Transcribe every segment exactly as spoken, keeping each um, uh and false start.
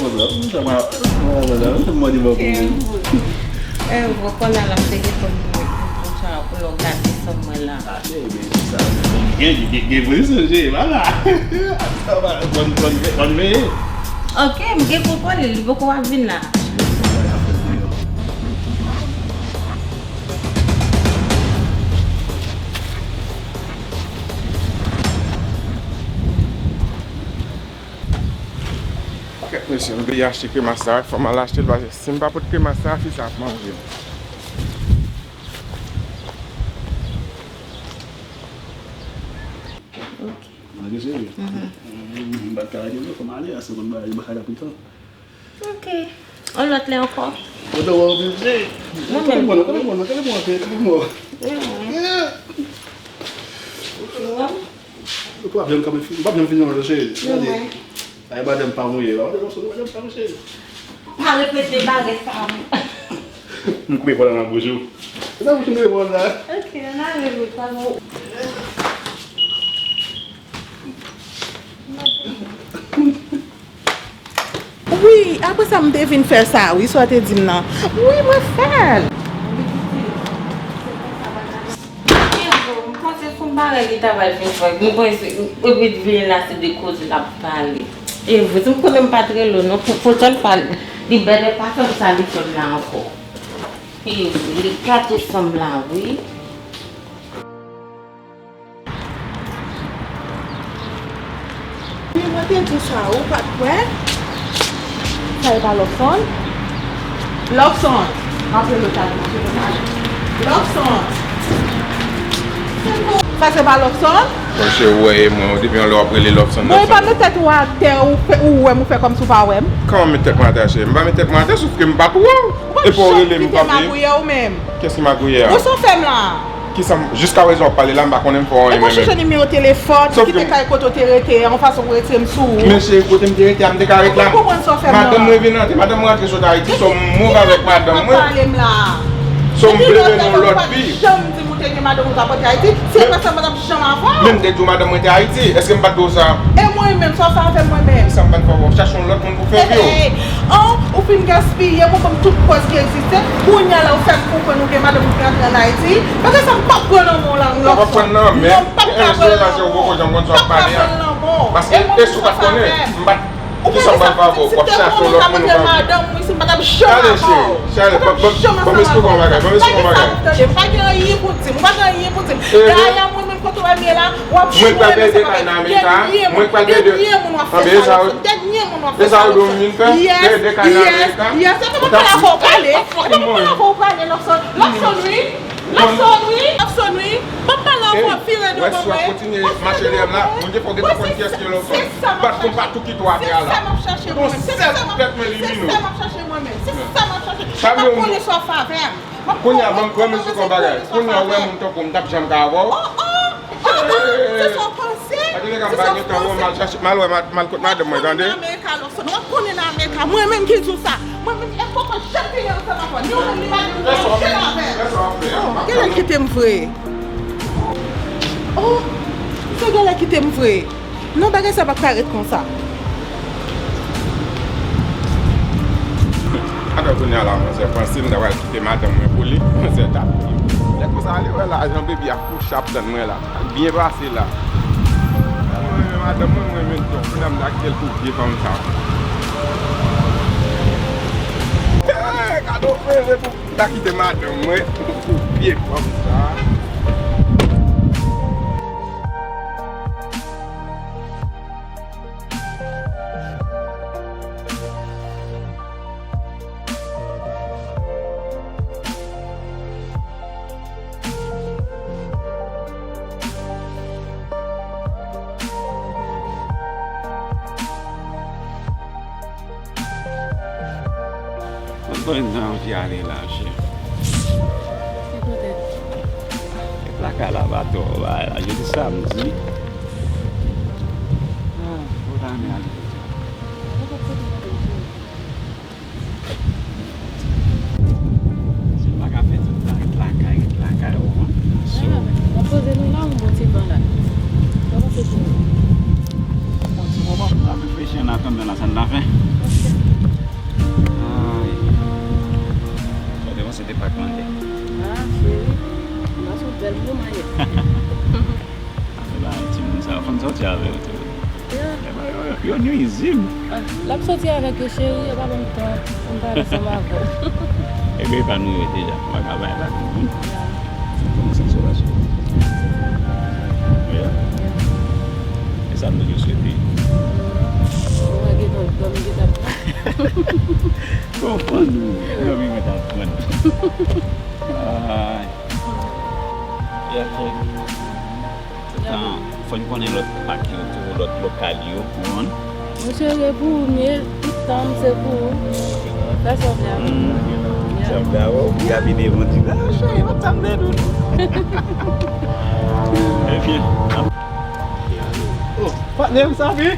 Pwoblèm, sa pa, pa pwoblèm, tout moun di bon pou ou. Eh, ou konn al ap peye kòb mwen konsa pou lè w gade sanm mwen la. Ah, men, men, se sa. Gen, gen, gen pou li sonje, vwala. Sa va, bòn, bòn, bòn veye. Ok, m gen konpòl li, li poko ap vin la. Kèt mesye, m vle achte kremas sa, fò m al achte l, paske si m pa pot kremas sa, fi sa ap manje m. Ok. Manje cheri. Mhm. M pa t ka rete non, fò m ale, a se konn bagay, m pa ka pran tan. Ok. On lòt lè ankò. Mwen menm. Mwen menm. Ou p ap janm ka fin, ou p ap janm fin nan cheri. Gade. Ay, madanm pa mouye, madanm sou, madanm pa mouye. Pa repete bagay sa, mwen. M koupe vòlè nan bouch ou. Se sa bouch ou koupe vòlè la. Ok, ann ale, wi, pa bon. Wi, apre sa, m te vin fè sa, wi, sa w te di m nan. Wi, mwen fè l. Evo, m panse se yon bagay li ta pral fin fè. M panse, epi vin la, se de koze l ap pale. Evo, si m konnen m pa t rele w non, pou, pou tèl fwa, li bèlè pa fè m sa li fè m la ankò. Evo, li gate sanm la, wi. Wi, mwen te di w sa, ou pa t kwè? Sa e pa Luckson? Luckson! M ap rele w talè, m ap rele w talè. Luckson! Sa se pa Luckson? Monchè, ou wè e mwen, depi yon lè w ap rele Luckson, Luckson. Bon, e pa met tèt ou atè, ou fè, ou wè m, ou fè kòmsi w pa wè m. Kòman met tèt mwen atè, cheri? M pa met tèt mwen atè, sof ke m pa t wè w. Epi w rele m, m kanpe. Kiyès ki magouye w menm? Kiyès ki magouye a? Bon, sa w fè m la? Kisa m, jiskaprezan w ap pale la, m pa konnen m fè w anyen mwen menm. Epi w chèche nimewo telefòn, ki te kay kote w te rete a, yon fason pou retire m sou ou. Men cheri, kote m te rete a, m te ka ret la. Ou pa konprann sa w fè m nan la. Madanm mwen vin rantre, madanm mwen rantre sot Ayiti, so m move avèk madanm mwen. Ou pa pale m la. So m vle mennen yon lòt vi. Epi lòt lè ou pa t janm di m ou te gen madanm ou t ap rantre Ayiti, se pa sa madanm Janm avan. Men m te di w madanm mwen te Ayiti. Èske m pa t di w sa? E mwen menm, sa w fè avè mwen menm? Sa m pa t fè w, w ap chache yon lòt moun pou fè vi w. Hey, hey, hey. An, ou fin gaspiye m, ou ban m tout pòz ki egziste. Kounye a la, ou fè m konprann ou gen madanm ou ki rantre ann Ayiti. Bagay sa, m p ap pran nan men w la, Luckson. Ou p ap pran nan men? Non, m p ap ka pran nan men w. M p ap ka pran nan men w. Paske e si w pa t konnen, m pa t Ou pa gen sa pou di m, si m te konnen w t ap rantre madanm ou isit, m pa t ap janm ava w. M pa t ap janm ansanm avè w. Ban m esplike w yon bagay, ban m esplike w yon bagay. Tande, m pa gen anyen pou di m, ou pa gen anyen pou di m. Dayè, mwen menm kote w wè m ye la, w ap jwe, men se pa vre. Dènye moun w ap fè sa, Luckson. Dènye moun w ap fè sa, Luckson. Yes, yes, yes. E pa mwen pale avè w pale, Luckson. Luckson, wi. Lapsòn wi, lapsòn wi. M ap pale avè w, vire do ban mwen. Wè si w ap kontinye mache dèyè m la, Bondye fè w gentan konn kiyès ki lapsòn. Bat pou m pa tou kite w atè a la. Se sa m ap chache mwen menm. Se sa m ap chache mwen menm. Se sa m ap chache. M pa konnen sa w fè avè m. Kounye a, ban m, ban m esplike w yon bagay. Kounye a, ou wè moun tankou m, m t ap janm ka avè w. Oh, oh, oh, oh, se sa w panse? Antouleka, m pa gen tan, bon, m al chache, m al wè, m al, m al kot madanm mwen, tande? Ou ap konnen nan Amerika, Luckson. Ou ap konnen nan Amerika. Mwen menm ki di w sa. Mwen menm, e poko janm vini ansanm avè w. Ni ou menm, ni madanm ou, janm avè m. Oh, genlè l kite m vre. Oh, se genlè l kite m vre. Non, bagay sa pa t ka ret konsa. Atò kounye a la, manzè panse m ta pral kite madanm mwen pou li. Manzè t ap ri. Lè konsa, ale wè lajan bebi a kouche ap tann mwen la. Sa k byen pase la. Mwen renmen madanm mwen, mwen renmen l twòp. Kounye a m ta kite l pou vye fanm sa. Hey, gade yon mele pou m ta kite madanm mwen pou vye fanm sa. Mwen konn nan anvi ale la, chè. Se kote? E lakay la pa twò bay la. Jodi samdi. Ah, fò ta renmen ale jodi a. Si m pa ka fè tout sa, ret lakay, ret lakay, ou konprann? So, w ap poze nou la, yon bon ti van la. Sa w panse pou nou? Yon ti moman pou n ap reflechi ann atandan la, sa n ta fè? Ok. Swete Pak manyè. Ah, cheri, m pase yon bèl moman yè. Anfen, ba timoun sa yo, fò n sòti avè yo tou. Yeah. Yo, yo, yo nwizib. Ah, l ap sòti avèk yo, cheri, yo pa ban m tan pou m pale ansanm avè w. Ebyen, epa nou yo deja, m pa ka bay bak nou. Yeah. Kòmanse sou rasyon. Yeah. E sa nou yo swete. Mwen gentan dòmi, gentan pran. Konprann ou? Dòmi mwen t ap pran. Ay. Ya, ya. Tan, fò n konnen lòt pak yo tou, lòt lokal yo, konprann? Mon cheri, e pou ou m ye, tout tan m se pou ou. Fè sa w vle avè m. Hmm. Ya. Sa m vle avè w, ou pi rapide, bon, di, ah, cheri, pa t sa m vle, doudou. Ebyen, oh, patnè m, sa vi?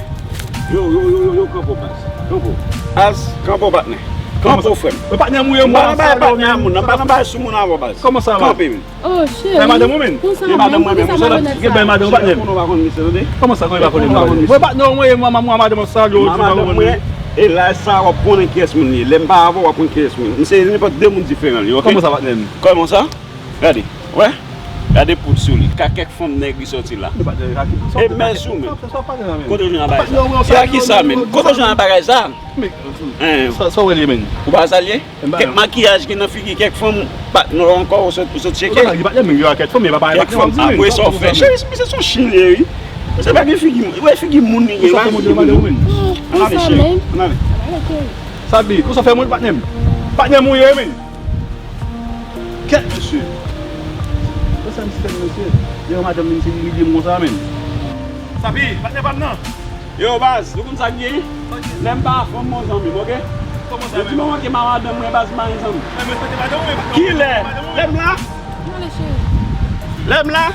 Yo, yo, yo, yo, yo, kanpe w, baz. Kanpe w. Baz, kanpe w, patnè. Kanpe w, frè m. Mwen patnè m ou ye, mwen. M pa nan bagay patnè a moun, m pa nan bagay sou moun avè w, baz. Kòman sa va? Kanpe, men. Oh, cheri. E madanm ou, men? Konsa, e madanm mwen, men. Konsa, gen bèl madanm ou, patnè m. Kòman sa, kòman e pa konnen madanm? Mwen patnè w mwen ye, mwen, mwen, mwen, madanm sa, yo, madanm mwen. E la sa, w ap konnen kiyès moun li ye. Lè m pa avè w, w ap konn kiyès moun. M se nenpòt de moun diferan li, oke? Kòman sa, patnè m? Kòman sa? Gade, wè? Gade poud sou li. Ka kèk fanm nèg li sòti la. E mèz ou menm. Kote w jwenn bagay sa? E a ki sa menm? Kote w jwenn bagay sa? Sa w wè li menm? Ou pa sa l ye? Kèk makiyaj ki nan figi kèk fanm, pa, non, ankò, ou sot, ou sot tcheke. Kèk fanm, apre sa w fè. Cheri, misye se yon chen li ye, wi. Se pa gen figi, wè figi moun li gen. Ann ale, cheri. Ann ale. Sabi, konsa fè moun patnè m. Patnè m ou ye, menm. Kèt, mesye. Konsa misye fè, mesye. Devan madanm li, misye imilye m konsa, menm. Sabi, patnè pa m nan. Yo, baz, nou konn sa k gen? Lè m pa avè w, m pa yon zanmi m, oke? Depi moman ke m a madanm mwen, baz, m pa yon zanmi. Kilè? Lè m la? Lè m la?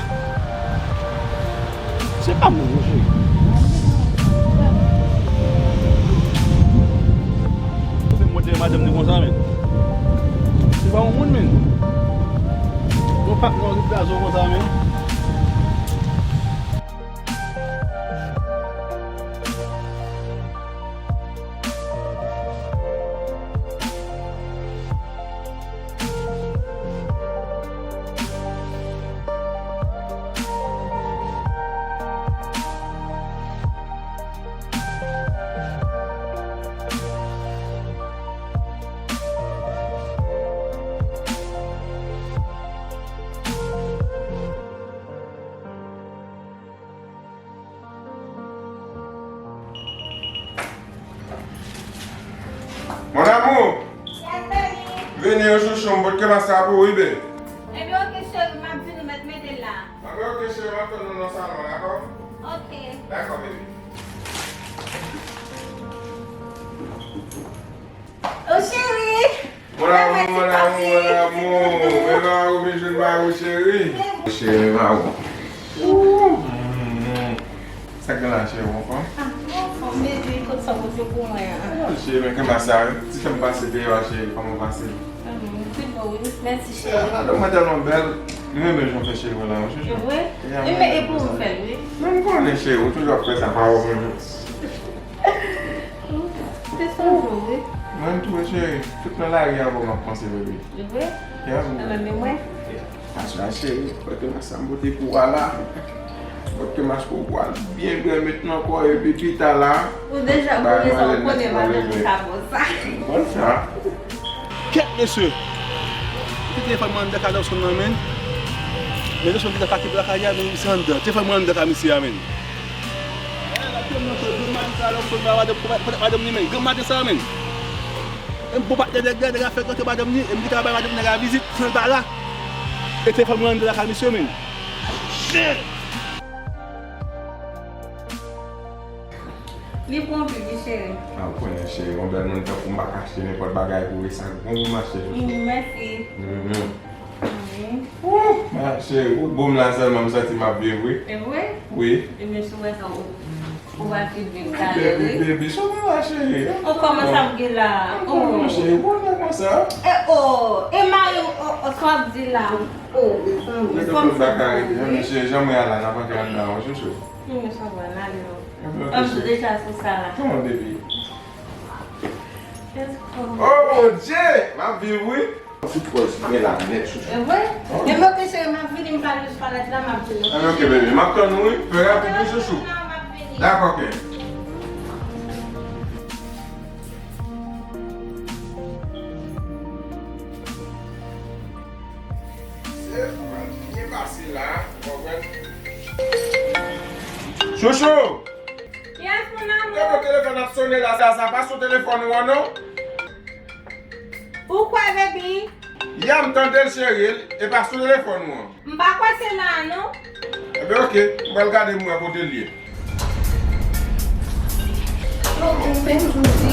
Se pa moun, mesye. Ou fè m monte madanm li konsa, men. Se pa yon moun, men. Yon pak nan yon gazo konsa, men. Mon amour! Yes, baby. Vini, yo, chouchou, m pot ke mas la pou ou, wi, baby. Ebyen, oke, cheri, m ap vini, m mèt mete l la. Anben, oke, cheri, m ap tann ou nan salon, dakò? Oke. Dakò, baby. Oh, cheri! Mon amour, mon amour, mon amour. Men mari w vin jwenn mari w, cheri. Cheri, men mari w. Ooh. Sa k gen la, cheri, w anfòm? Ah, mwen anfòm, bebe, kot sa w pote pou mwen an? Ah, cheri, men kòman sa, ti fè m pase deyò a, cheri, kòman w pase? Ah, m pi bon, wi. Mèsi, cheri. Ah, madanm mwen tèlman bèl. Mwen renmen jan w fè cheve w la, wi, chouchou. E vre? Wi, men e pou ou m fè l, wi. Men m konnen, cheri, ou toujou ap fè sa, pa ou menm. Se sonje w, wi. Mwen tou, cheri. Tout nan lari a, bon, m ap panse, bebe. E vre? Yeah, bebe. Ou renmen mwen? Aswè a, cheri, pote mas sa m pote pou w la. Pote mas pou w, pou w al byen bwè, met nan kò, epi pita la. Ou deja konnen sa, ou konnen madanm ou ka bon sa. Bon sa. Kèt, mesye. Ki telefòn mwen anndan ka Lawson nan, men. Men Lawson gentan pake lakay la, men misye anndan. Telefòn mwen anndan ka misye a, men. Gen maten sa, Lawson ba madanm, pou madanm li, men. Gen maten sa, men. E m bon patnè nèg la, nèg la fè rantre madanm li, e m gentan bay madanm nèg la vizit, san l pa la. E telefòn mwen anndan lakay misye, men. Shit! Li bon, wi, cheri. A, ou konnen, cheri, yon bèl moun tankou m pa ka achte nenpòt bagay pou ou, e sa k bon pou m achte, chouchou. Mm, mèsi. Mhm. Wi. Ooh, ma cheri, ou bon m la sèlman, m santi m ap viv, wi. E vre? Wi. Ebyen, si w wè sa, ou, ou va fin viv talè, wi. Baby, baby, sove la, cheri. Oh, kòman sa m gen la? Oh, cheri, ou konnen konsa. E, oh, e mari w, oh, oh, sa w ap di la? Oh, ou gentan fè m baka rete, men cheri, jan mwen a la, n ap antre anndan, wi, chouchou. Wi, men sa va, n ale non. Ann deja sou sa la. Come on, baby. Let's go. Oh, Bondye! M ap viv, wi. Tout pòz mwen la nèt, chouchou. E vre? Men ok, cheri, m ap vini, m pral jis palèt la, m ap vini. Ann, ok, bebe, m ap tann ou, wi. Fè rapid, wi, chouchou. Dakò, kè. Se pral byen pase la, ou konprann? Chouchou! Yes, mon amour. Gade telefòn ap sonnen la, sa, sa pa sou telefòn ou an, non? Ou kwè, baby? Ya, m tande l, cheri, e pa sou telefòn ou an. M pa kwè se la a, non. Enben, ok, m pral gade m wè kote l ye. Yo, m te toujou di